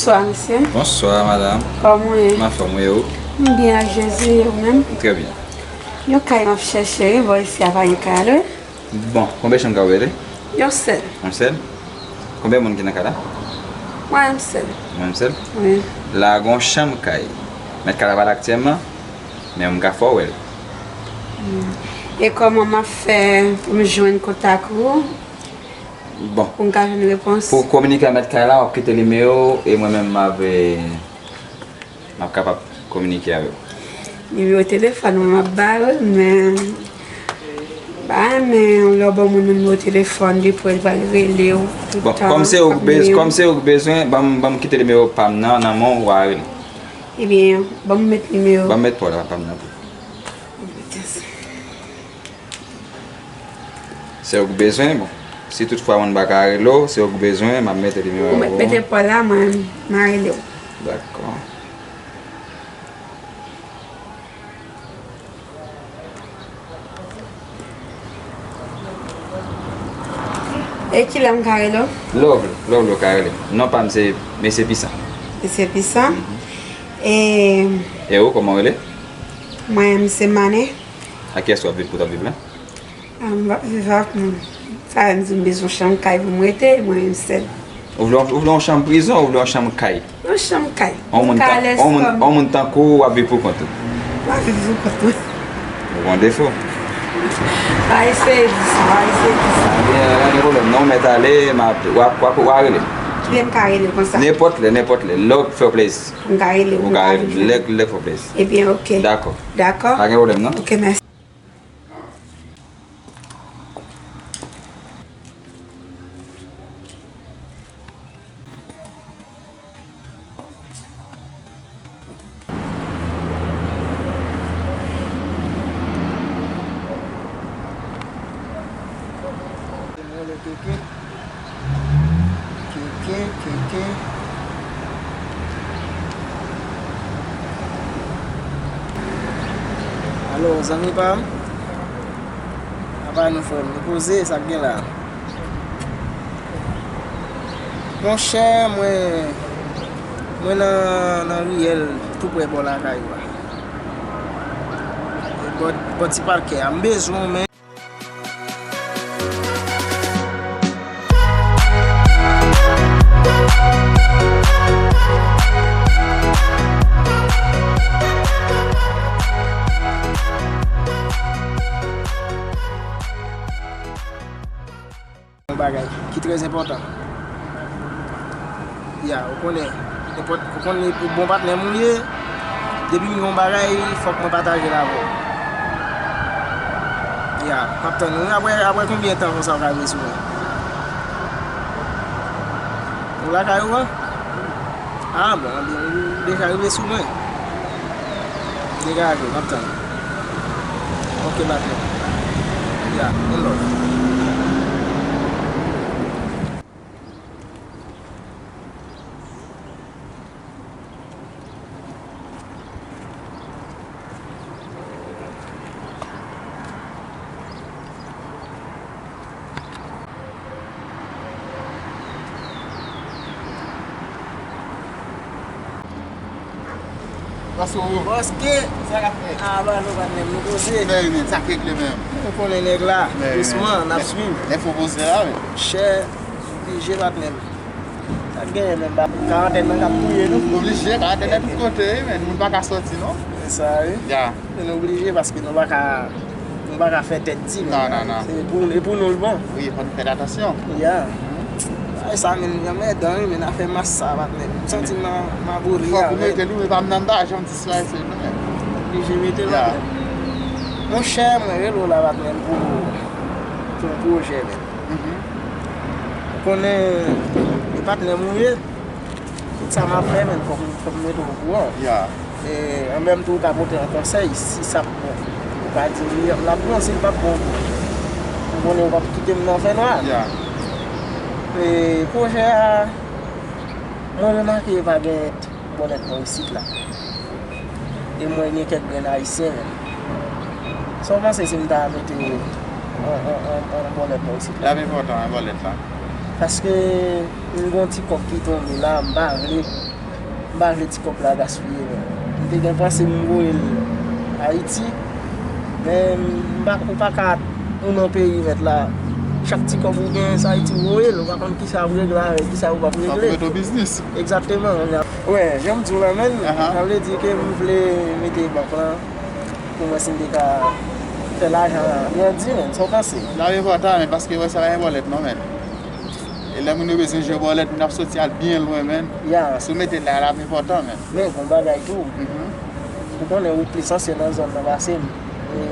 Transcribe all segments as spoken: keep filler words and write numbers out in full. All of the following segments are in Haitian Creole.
Bonswa, mesye. Bonswa, madanm. Kòman w ye? M anfòm, wi, e ou? M byen ak Jezi, e ou menm? M trè byen. Yon kay m ap chèche, wi, bò isi a pa gen kay ale. Bon, konbyen chanm kay ou rele? Yon sèl. Yon sèl? Konbyen moun ki nan kay la? Mwen menm sèl. Mwen menm sèl? Wi. La gon chanm kay. Mèt kay la pa la aktyèlman, men m ka fè w wè l. Hmm. E kòman m ap fè pou m jwenn kontak ou? Bon. Pou m ka jwenn repons? Pou w kominike ak mèt kay la, w ap kite nimewo w e mwen menm m ap, eh, m ap kapab kominike avè w. Nimewo telefòn mwen m ap ba ou, men m pa renmen lè w ban moun nimewo telefòn, depi w pral rele w tout tan. Bon, kòm se ou k bez-, kòm se ou k bezwen, ban m, ban m kite nimewo pa m nan, nan men w, w a rele. Ebyen, ban m met nimewo. Ban m met pa w la, pa m nan pou. Se ou k bezwen, bon. Si toutfwa moun pa ka rele w, se ou k bezwen, m ap mete nimewo. Ou mete pa w la, mwen, m a rele w. Dakò. E kilè m ka rele w? Lè w vle, lè w vle w ka rele m. Non pa m se Mesye Pisan. Mesye Pisan? Mhm. E e ou, kòman w rele? Mwen, m se Mane. Ak kiyès w ap viv pou w t ap viv la? Ah, m p ap viv ak moun. Sa vle di m bezwen yon chanm kay pou m rete, mwen menm sèl. Ou vle, ou vle yon chanm prizon, ou vle yon chanm kay? Yon chanm kay. Yon moun tan-, yon moun, yon moun tankou w ap viv pou kont ou? M ap viv pou kont mwen. Ou gon defo. Pa eseye di sa, pa eseye di sa. Ebyen, pa gen pwoblèm non, ou mèt ale, m ap, w a, w a, w a rele m. Kilè m ka rele w konsa? Nenpòt lè, nenpòt lè. Lè w fè w plezi. M ka rele w, ou ka rele m lè, lè k fè w plezi. Ebyen, oke. Dakò. Dakò. Pa gen pwoblèm non. Oke, mèsi. Keke, keke, keke. Alo, zanmi pa m? Apa nou, frè m? Nou poze, sa k gen la? Monchè, mwen, mwen nan, nan riyèl, tou prè bò lakay ou a. Bò, bò ti pakè a. M bezwen w, men. Yon bagay ki trè enpòtan. Ya, ou konnen, nenpòt, ou konnen bon patnè m ou ye, depi m gen yon bagay, fòk mwen pataje l avè w. Ya, m ap tann ou. Apre, apre konbyen tan konsa ou ka vin sou mwen? Ou lakay ou an? Ah bon, ebyen, ou deja rive sou mwen. Degaje w, m ap tann ou. Ok, patnè. Ya, one love. Paske ou... Paske... Sa k ap fèt? Ah, ba nou patnè m, nou poze. Men, men, sa k regle menm? Ou konnen nèg la, dousman, n ap swiv. Lè fò poze la, wi. Chè, oblije patnè m. Sa k genyen menm, ba karantèn nan k ap touye nou. Oblije, karantèn nan tout kote, wi, men moun pa ka sòti, non. Se sa, wi. Ya. Men nou oblije paske nou pa ka, nou pa ka fè tèt di, non, non, non. Se pou, e pou nou l bon. Wi, fò nou fè atansyon. Ya. Ay, sa menm, anmèdan, wi, men afè mas sa, patnè. M santi m a, m a bouri avè l. Fòk ou mete l, wi, men pa m nan, m pa janm disparèt, se nou menm. Oblije mete l, ya, patnè. Monchè, mwen rele w la, patnè, pou, pou yon pwojè, men. Mhm. Ou konnen, e patnè m ou ye. Tout sa m ap fè, men fòk, fòk m mete w okouran. Ya. E, an menm tan, ou ka pote yon konsèy, si sa p bon, ou ka di m li, l ap bon, si l p ap bon, ou konnen ou p ap kite m nan fènwa. Ya. E, pwojè a, mwen remake pa gen bòlèt bò isit la. E mwen gen kèk grenn ayisyen menm. Sa w panse si m ta mete yon, yon, yon, yon bòlèt bò isit la? L ap enpòtan, yon bòlèt la. Paske m gon ti kòb ki tonbe la, m pa vle Pa vle ti kòb la gaspiye, men. M te gen panse m voye l Ayiti, men m pa, ou pa ka, ou nan peyi mèt la, chak ti kòb ou gen, se Ayiti ou voye l, ou pa konn kisa ou regle avè l, kisa ou p ap regle. Sa pou mete w biznis. Egzakteman. Wè, jan m di w la, men, sa vle di ke m vle mete bank lan pou mwen si m te ka fè lajan an grandi, men, sa w panse? L ap enpòtan, men, paske wè sa pa gen bòlèt non, men. E lè moun yo bezwen jwe bòlèt, moun ap soti al byen lwen, men. Ya. Si w mete l la, l ap enpòtan, men. Men, gon bagay tou. Mhm. Ou konnen ou plis ansyen nan zòn nan pase m. E,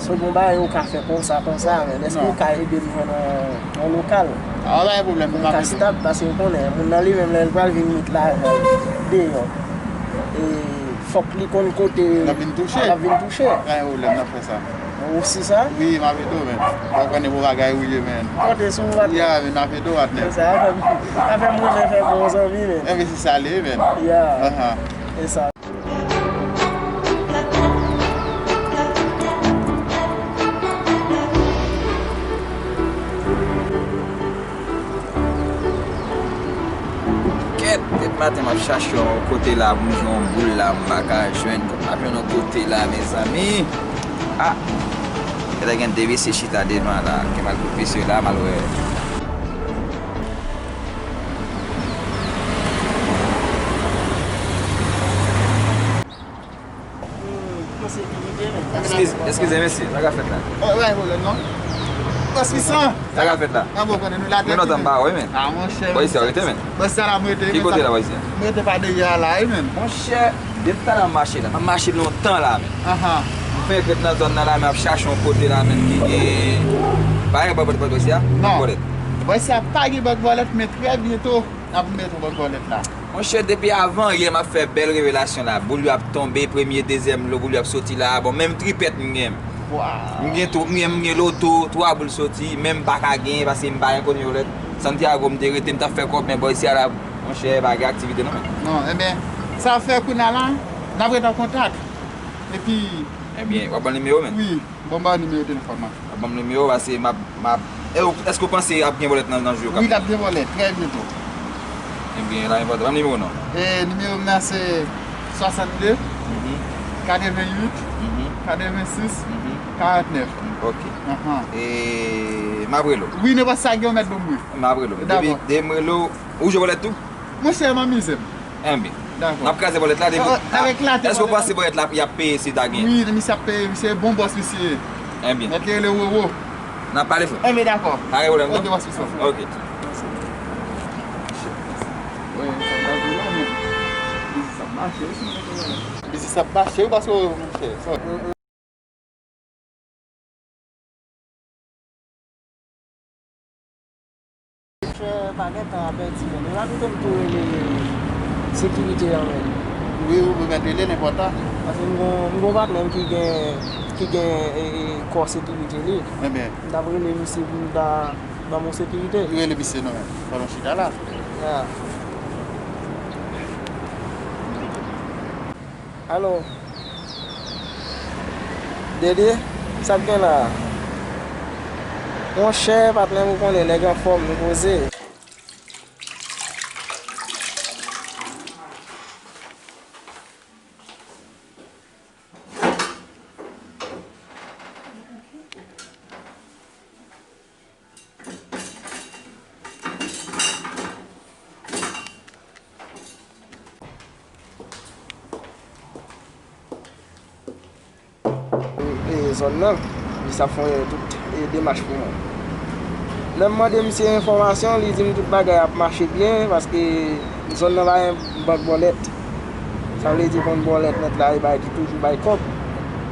si w gon bagay ou ka fè konsa, konsa, men. Èske ou ka ede m jwenn yon, yon lokal? A, pa gen pwoblèm, m ap ede w. Yon ka stab, paske ou konnen, moun nan li menm, lè l pral vin met lajan deyò. E, fòk li konn kote l ap vin touche. L ap vin touche. Pa gen pwoblèm, n ap fè sa. Ou si sa? Wi, m ap ede w, men. Ou konnen pou bagay ou ye, men. Konte sou ou, patnè. Ya, men, n ap ede w, patnè. Se sa, sa fè m, sa fè m renmen fè bon zanmi, men. Enben, se sa l ye, men. Ya. Ahan. Se sa. Kèt, depi maten m ap chache yon kote la pou m jwe yon boul la, m pa ka jwenn, m pa jwenn yon kote la, mezanmi. Ah! Genlè gen de mesye chita devan la, gen m al kout pye sou yo la, m al wè. Hmm, mwen sekirite, men. Eskize, eskize, mesye, sa k ap fèt la? Oh, pa gen pwoblèm, non. Bòs Visan. Sa k ap fèt la? Ah, bon, konnen nou la. Men lontan m pa wè, men. Ah, monchè. Bò isi a w rete, men. Bòs sa la, m rete, men. Ki kote la, bò isi a? M rete pa dèyè a la, wi, men. Monchè, depi talè m ap mache la. M ap mache lontan la, men. Ahan. M fenk ret nan zòn nan la, men ap chache yon kote la, men, ki gen. Pa gen bò, bò, bò, bò isi a? Non. Bòlèt. Bò isi a pa gen bò bòlèt, men trè byento, n ap mete yon bò bòlèt la. Monchè, depi avan yè m ap fè bèl revelasyon la. Boul yo ap tonbe, premye, dezyèm lo, boul yo ap soti la. Bon, menm tripèt m gen. Waw. M gen tou, m gen, m gen loto, twa boul soti, men m pa ka genyen paske m pa gen kote bòlèt. Santiago m te rete, m t ap fè kòb, men bò isi a la, monchè, pa gen aktivite non, men. Non, enben, sa ap fè kounye a la, n ap ret an kontak. Epi. Ebyen, w ap ban m nimewo, men? Wi. Bon, ban nimewo telefòn nan. Ban m nimewo, paske m ap, m ap, e, ou, èske w panse ap gen bòlèt nan, nan jou yo k ap vini? Wi, l ap gen bòlèt, trè byento. Ebyen, la, enpòtan. Ban m nimewo non. E, nimewo m nan se swasannde, mhm, katreventuit, mhm, katrevensis, mhm, karantnèf. Ok. Ahan. E, m ap rele w. Wi, nenpòt sa gen, w mèt ban m wi. M ap rele w. Dakò. Depi, depi m rele w, ou jwe bòlèt tou? Monchè, m amize m. Enben. Dakò. N ap kraze bòlèt la depi. Èske w panse bòlèt la y ap peye si ta gen? Wi, misye ap peye, misye bon bòs, misye. Enben. Mèt li rele Roro. N ap pale frè. Enben, dakò. Pa gen pwoblèm non. Ok, bòs, misye. Ok. Biznis ap mache wi, paske monchè. Monchè, pa gen tan a pèdi, men. Rapide m tou rele sekirite an, men. Wi, wi, wi, men rele l enpòtan. Paske m gon, m gon patnè m ki gen, ki gen, e, e, kò sekirite li. Enben. M t ap rele misye pou m ta ban m yon sekirite. Rele misye non, men. Pandan w chita la. Ya. Alo. Dede, sa k gen la a? Monchè, patnè m, ou konnen, nèg anfòm, nou poze. E, e, zòn nan, li sa fè tout, e, demach pou mwen. Lè m mande misye enfòmasyon, li di m tout bagay ap mache byen, paske zòn nan pa gen bank bòlèt. Sa vle di bank bòlèt nèt la, e bay ki toujou bay kòb.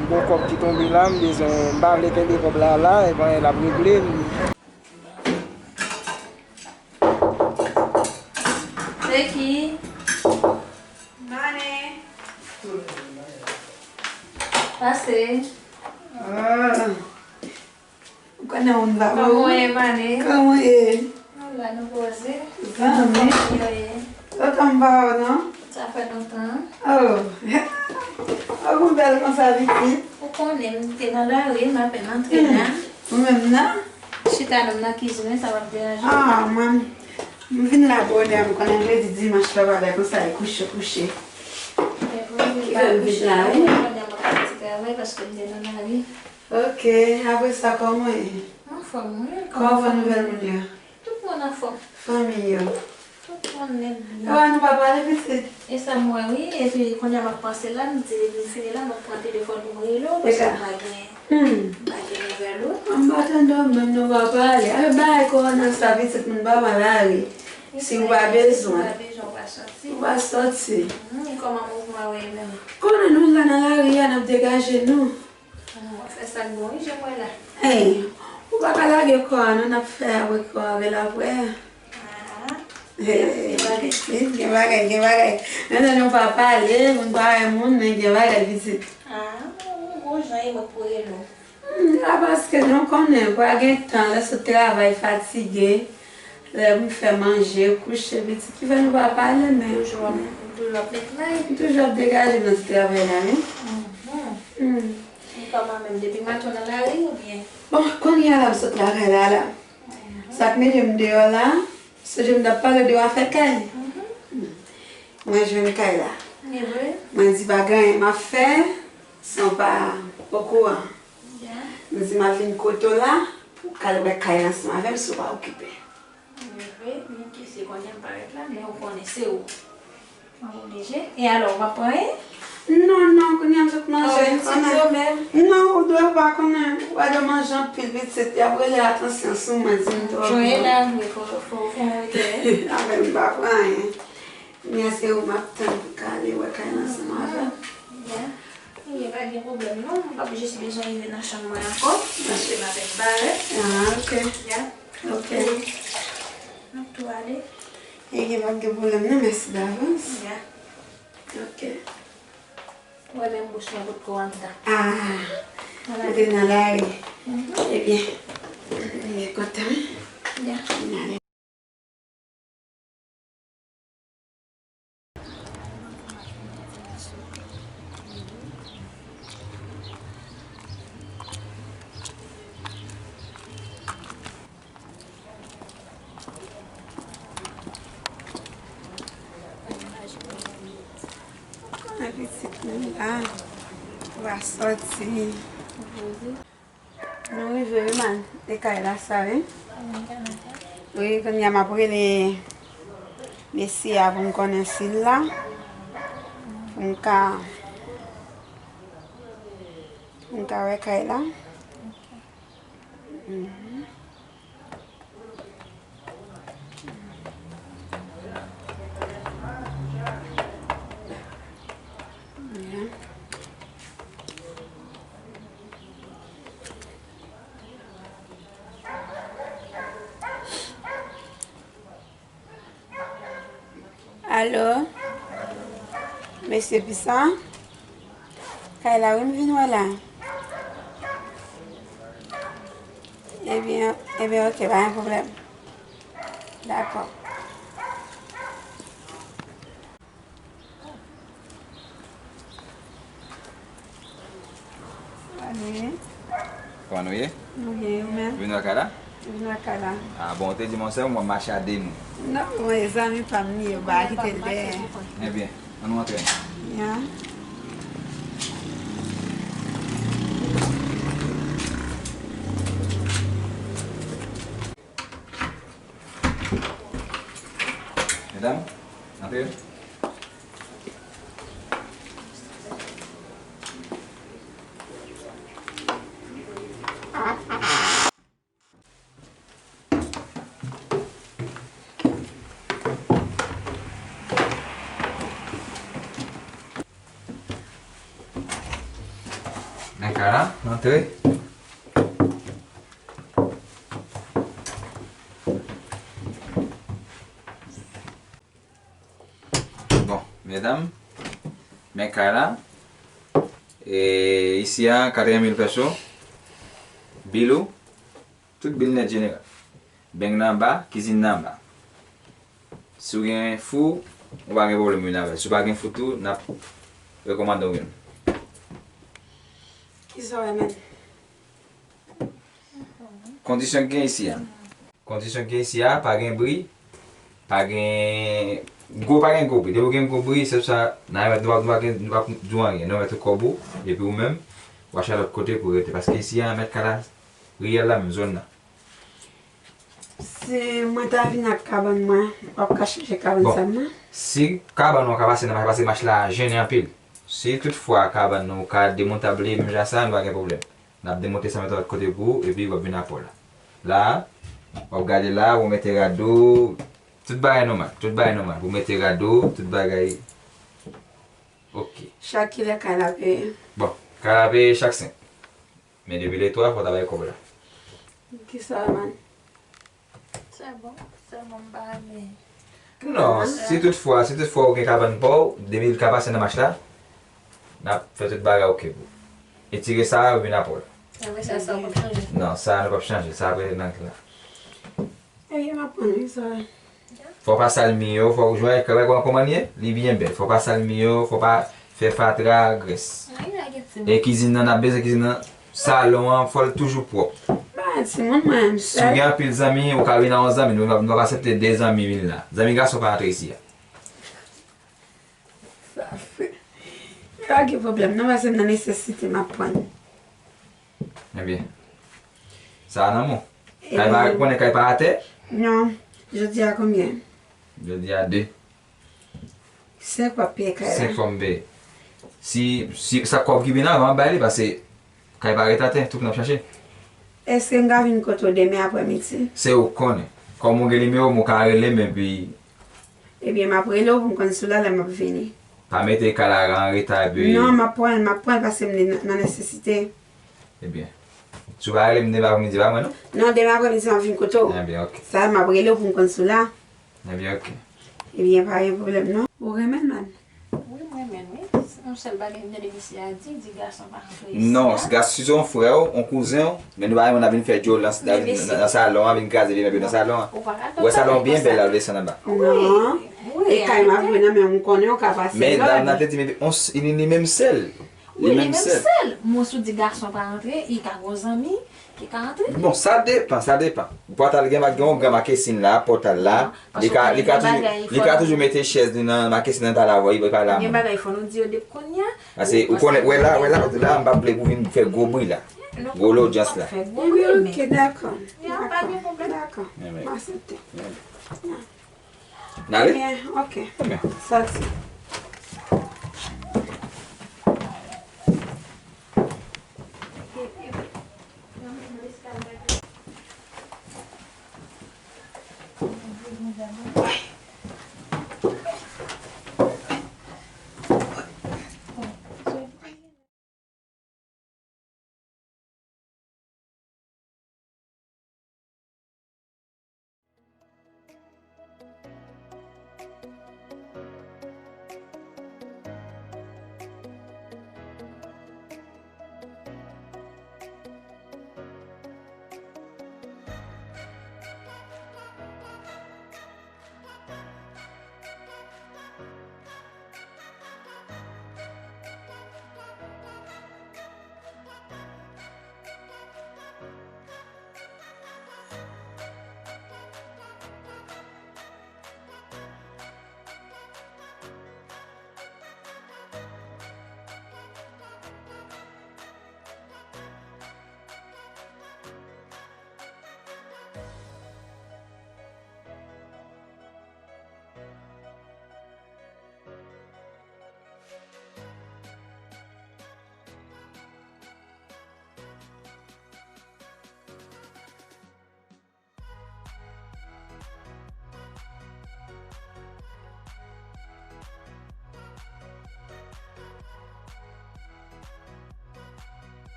M gon kòb ki tonbe la, m bezwen, m pa vle kenbe kòb la la, e pa anyen l ap regle. Se ki? Mane. Pase. Ah. Ou konnen moun pa bon. Kòman w ye, Mane? Kòman w ye? Ala, nou poze. Zanmi. Kòman yo ye? Lontan m pa wè w, non? Sa fè lontan. Oh. Ou gon bèl konsa, pitit. Ou konnen, m te nan lari, m apèn antre la. Ou menm nan? Chita non nan kizin, sa w ap deranje? Ah, mwen. M vin la bonè, m konnen jedi, dimanch la, bagay konsa, e kouche, kouche. Ki fè m vin la, wi. Konnen m ap pati travay paske m te nan lari. Ok, apre sa, kòman w ye? Anfòm, wi. Kòman nouvèl moun yo? Tout moun anfòm. Fanmi yo? Tout moun nèt byen. Ewa, nou pa pale, pitit? E sa m wè, wi. Epi, kounye a m ap panse la, m di, lè m fini la, m ap pran telefòn pou m rele w, paske m pa gen, m pa gen nouvèl ou. M pa tande w menm, nou pa pale. Avèk bagay kowona sa, pitit, moun pa pale lari. Si w pa bezwen, w pa soti. Ou pa soti. Kòman mouvman yo ye menm? Konnen nou la nan lari a, n ap degaje nou. Mwen fè sa k bon, wi, jan m wè la. Hey, ou pa ka lage kò a, non, n ap fè apre kò a, rele apre. Ah, gen bagay, gen bagay, gen bagay. Menm lè nou pa pale, moun pa wè moun, men gen bagay, pitit. Ah, ou gon jan e mwen k pou rele w. Hmm, a paske nou konnen, pa gen tan, lè sot travay, fatige. Lè m fè manje, kouche, pitit, ki fè nou pa pale, men. Toujou ap, toujou ap met may. M toujou ap degaje m nan ti travay la, wi. Mhm. Hmm. Li pa mal menm, depi maten w nan lari oubyen? Bon, kounye a la, m sot lakay la, la. Mhm. Sa k mete m deyò la, sonje m t ap pale de w afè kay. Mhm. Mwen jwenn kay la. E vre? Mwen di pa gen anyen m ap fè san w pa okouran. Ya. M di m ap vin kote w la pou w ka al wè kay la ansanm avè m si w pa okipe. Vre, byen ke se kounye a m parèt la, men ou konnen se ou. M ap oblije. E alò, ou p ap pran anyen? Non, non, kounye a m sot manje. Ah, ou ti zo menm. Non, ou dwe ou pa konnen. Ou pa dwe manje anpil, pitit. Y ap rele atansyon sou mwen, di m twò pran. Jwenn la, vre, fò, fò, fò mwen rete. Avè m pa pran anyen. Kounye a se ou m ap tann pou ka ale wè kay la ansanm avè w. Ya. Ebyen, pa gen pwoblèm non. M p ap jis bezwen rive nan chanm mwen ankò. Paske m avèk barèt. Ah, ok. Ya. Ok. M ap tou ale. Ebyen, p ap gen pwoblèm non, mèsi davans. Ya. Ok. Ou wè menm bous mwen potko anndan. Ah. Ou te nan lari. Mhm. Ebyen, m byen kontan, wi. Ya. M ale. Konnen pitit nou la, ou a sòti. Nou rive wi man, e kay la sa wi. Wi, kounye a m ap rele mesye a pou m konnen si l la. Pou m ka, pou m ka wè kay la. Mhm. Alo? Mesye Pisan? Kay la wi m vin wè la. Ebyen, ebyen, ok, pa gen pwoblèm. Dakò. Kòman nou ye? Kòman nou ye? Nou byen, ou menm? Vin wè kay la? Vin wè kay la. Ah bon, ou te di m yon sèl, mwen mache a de nou. Non, mwen, e zanmi pa m li ye, ou pa kite l dèyè. Ebyen, ann nou antre. Ya. Medam, antre. Men kay la, antre. Bon, medam, men kay la. E, isi a, katrèven mil peso. Bil ou, tout bil nèt jeneral. Beny nan anba, kizin nan anba. Si w gen fou, ou pa gen pwoblèm vin avè l. Si w pa gen fou tou, n ap rekòmande w youn. Kisa w renmen? Kondisyon k gen isi a. Kondisyon k gen isi a, pa gen bri, Pa gen gwo, pa gen gwo bri. Depi w gen gwo bri, se sa, n a mèt, nou pa, nou pa gen, nou pa di w anyen. Nou mèt ou kòb ou, epi ou menm, w a chita lòt kote pou rete. Paske isi a, mèt kay la reyèl la, menm zòn nan. Si mwen ta vin ak kabann mwen, w ap ka chanje kabann Bon, sa m nan? Si kabann ou an ka pase nan mach, paske mach la jennen anpil. Si toutfwa kabann ou ka demontable menm jan sa, nou pa gen pwoblèm. N ap demonte sa, mete lòt kote pou ou, epi w ap vin apre w la. La, w ap gade la, ou mete rad ou, tout bagay nòmal, tout bagay nòmal. Ou mete rad ou, tout bagay oke. Chak kilè kay la peye? Bon, kay la peye chak senk. Men depi le twa, fò w ta bay kòb la. Kisa, man? Se bon, sèlman m pa renmen. Non, si toutfwa, si toutfwa ou gen kabann pa w, depi l ka pase nan mach la, n ap fè tout bagay oke pou ou. Etire sa a, vin apre w la. Apre sa, sa w p ap chanje? Non, sa a nou p ap chanje, sa ap rete nan la. Ebyen, m ap pran wi, sa. Fò w pa sal mi yo, fò w jwenn kay la kòman l ye, li byen bèl. Fò w pa sal mi yo, fò w pa fè fatra, grès. Wi, la gen ti E kizin nan, n ap bezwen kizin nan, salon an, fò l toujou pwòp. Ba timoun mwen, m Si w sèl. Gen anpil zanmi, ou ka vin ak yon zanmi, nou, nou p ap aksepte de zanmi vin la. Zanmi gason pa antre isi a. Sa fè. Pa gen pwoblèm, non, paske m nan nesesite, m ap pran. Ebyen, sa a nan men w. Kay pa, ou konnen kay pa atè? Non, jodi a konbyen? Jodi a de. Senk w ap peye kay la. Senk fò m peye. Si, si sa kòb ki vin avan, m ap bay li, paske kay pa ret atè, tout moun ap chache. Èske m ka vin kote w demen aprèmidi? Se ou k konnen. Kòm ou gen nimewo m, ou ka rele m, epi Ebyen, m ap rele w pou m konn si w la lè m ap vini. Pa mete kay la an reta, epi Non, m ap pran l, m ap pran l, paske m nan, nan nesesite. Ebyen, si w pa rele m demen aprèmidi, pa mwen, non? Non, demen aprèmidi, m ap vin kote w. Ebyen, oke. Sa, m ap rele w pou m konn si w la. Ebyen, oke. Ebyen, pa gen pwoblèm, non. Ou renmen l, man? Wi, m renmen l, wi. Yon sèl bagay m tande misye a di, di gason pa antre isi a. Non, gas, si se yon frè w, yon kouzen w, men nou pa renmen w ap vin fè dyolans nan, nan, nan salon an, vin kraze vye mèb yo nan salon an. Ou pa ka Ou wè salon an byen bèl la, ou desann anba. Non. Wi, wi, E kay m ap jwe nan men w, m konnen w ka pase Men dam nan te di m, epi, on s-, li, li menm sèl. Wi, li menm sèl. Mwen sou di gason pa antre, li ka gon zanmi ki ka antre. Bon, sa depan, sa depan. Pòtal gen, gen yon gran makesin la, pòtal la. Li ka, li ka toujou, li ka toujou mete chèz li nan makesin nan, ta la, li pa la. Gen bagay fò nou di yo depi kounye a. Paske ou konnen, wè la, wè la, la, m pa vle pou vin fè gwo bri la. Gwo lodyans la. Wi, ok, dakò. Dakò. Dakò. M aksepte. N ale? Ebyen, ok. Ebyen. Sòti.